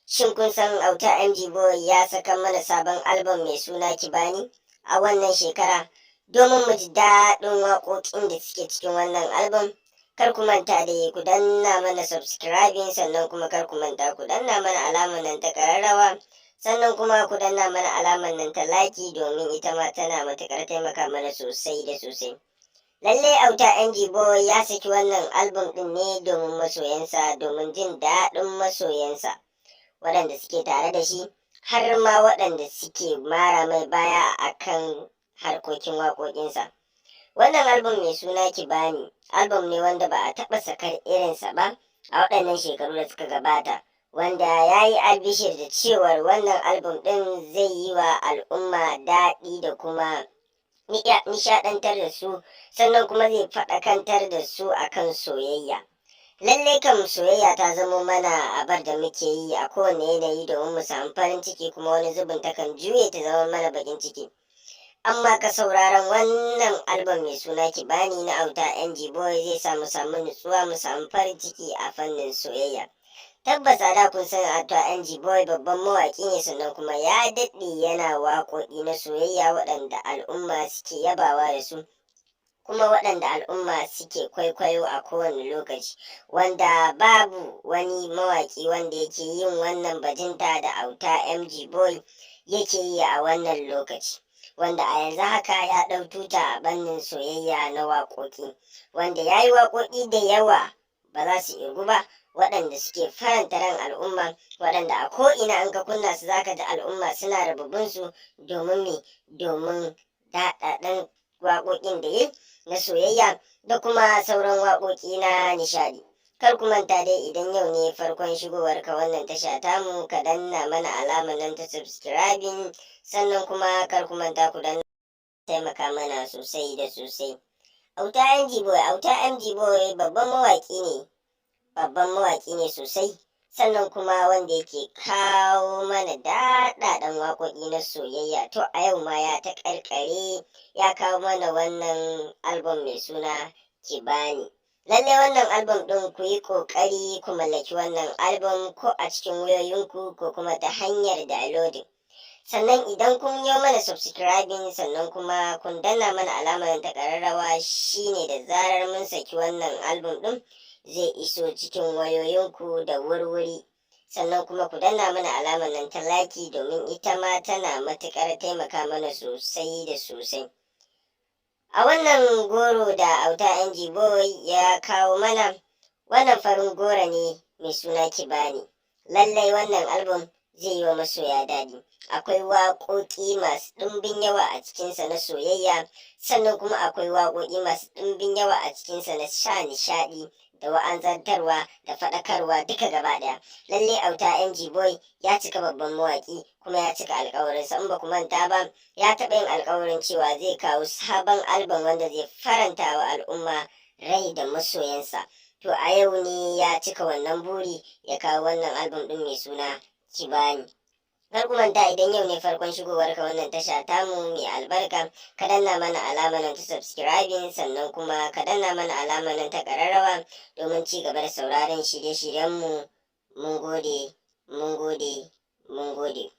Shin kun san Auta MG Boy ya saka mana sabon album mai suna Kibani a wannan shekara? Domin mu ji daɗin waƙoƙin da suke cikin wannan album, kar ku manta da ku danna mana subscribing, sannan kuma kar ku manta ku danna mana alamar nan ta ƙararrawa, sannan kuma ku danna mana alamar nan ta like, domin ita ma tana matuƙar taimaka mana sosai da sosai. Lallai Auta MG Boy ya saki wannan album ɗin ne domin masoyansa, domin jin daɗin masoyansa waɗanda suke tare da shi, har ma waɗanda suke mara mai baya akan harkokin waƙoƙinsa. Wannan album mai suna Kibani album ne wanda ba a taɓa sakar irinsa ba a waɗannan shekaru da suka gabata, wanda ya yi albishir da cewar wannan album ɗin zai yi wa al'umma daɗi da kuma nishaɗantar da su, sannan kuma zai faɗakantar da su akan soyayya. Lallai kam soyayya ta zamo mana abar da muke yi a kowane yanayi domin mu samu farin ciki, kuma wani zubin takan juye ta zama mana bakin ciki. Amma ka sauraron wannan album mai suna Kibani na Auta MG Boy zai sa mu samu nutsuwa, mu samu farin ciki a fannin soyayya. Tabbas a da kun san Auta MG Boy babban mawaƙi ne, sannan kuma ya daɗe yana waƙoƙi na soyayya waɗanda al'umma suke yabawa da su, kuma waɗanda al'umma suke kwaikwayo a kowane lokaci, wanda babu wani mawaƙi wanda yake yin wannan bajinta da Auta MG Boy yake yi a wannan lokaci, wanda a yanzu haka ya ɗau tuta a fannin soyayya na waƙoƙi, wanda ya yi waƙoƙi da yawa ba za su irgu ba, waɗanda suke faranta ran al'umma, waɗanda a ko'ina an ka kunna su zaka ji al'umma suna rububinsu. Domin me? Domin daɗaɗɗen waƙoƙin da yi na soyayya da kuma sauran waƙoƙi na nishaɗi. Kar ku manta dai, idan yau ne farkon shigowar ka wannan tasha tamu, ka danna mana alamar nan ta subscribing, sannan kuma kar ku manta ku danna, taimaka mana sosai da sosai. Auta MG Boy, Auta MG Boy babban mawaƙi ne, babban mawaƙi ne sosai, sannan kuma wanda yake kawo mana daɗaɗɗen waƙoƙi na soyayya. To a yau ma ya ta ƙarƙare ya kawo mana wannan album mai suna Kibani. Lalle wannan album ɗin, ku yi ƙoƙari ku mallaki wannan album ko a cikin wayoyinku ko kuma ta hanyar downloading. Sannan idan kun yi mana subscribing, sannan kuma kun danna mana alamar ta ƙararrawa, shine da zarar mun saki wannan album ɗin zai iso cikin wayoyinku da wurwuri. Sannan kuma ku danna mana alamar nan ta like, domin ita ma tana matuƙar taimaka mana sosai da sosai. A wannan goro da Auta MG Boy ya kawo mana, wannan farin goro ne mai suna Kibani. Lallai wannan album zai yi wa masoya daɗi. Akwai waƙoƙi masu ɗimbin yawa a cikinsa na soyayya, sannan kuma akwai waƙoƙi masu ɗimbin yawa a cikinsa na sha nishaɗi da wa'azantarwa da faɗakarwa duka gaba ɗaya. Lalle Auta MG Boy ya cika babban mawaƙi, kuma ya cika alƙawarinsa. In ba ku manta ba, ya taɓa yin alƙawarin cewa zai kawo sabon album wanda zai faranta wa al'umma rai da masoyansa. To a yau ne ya cika wannan buri, ya kawo wannan album ɗin mai suna Kibani. Kar ku manta, idan yau ne farkon shigowar ka wannan tasha tamu mai albarka, ka danna mana alamar nan ta subscribing, sannan kuma ka danna mana alamar nan ta ƙararrawa domin ci gaba da sauraron shirye-shiryenmu. Mun gode, mun gode, mun gode.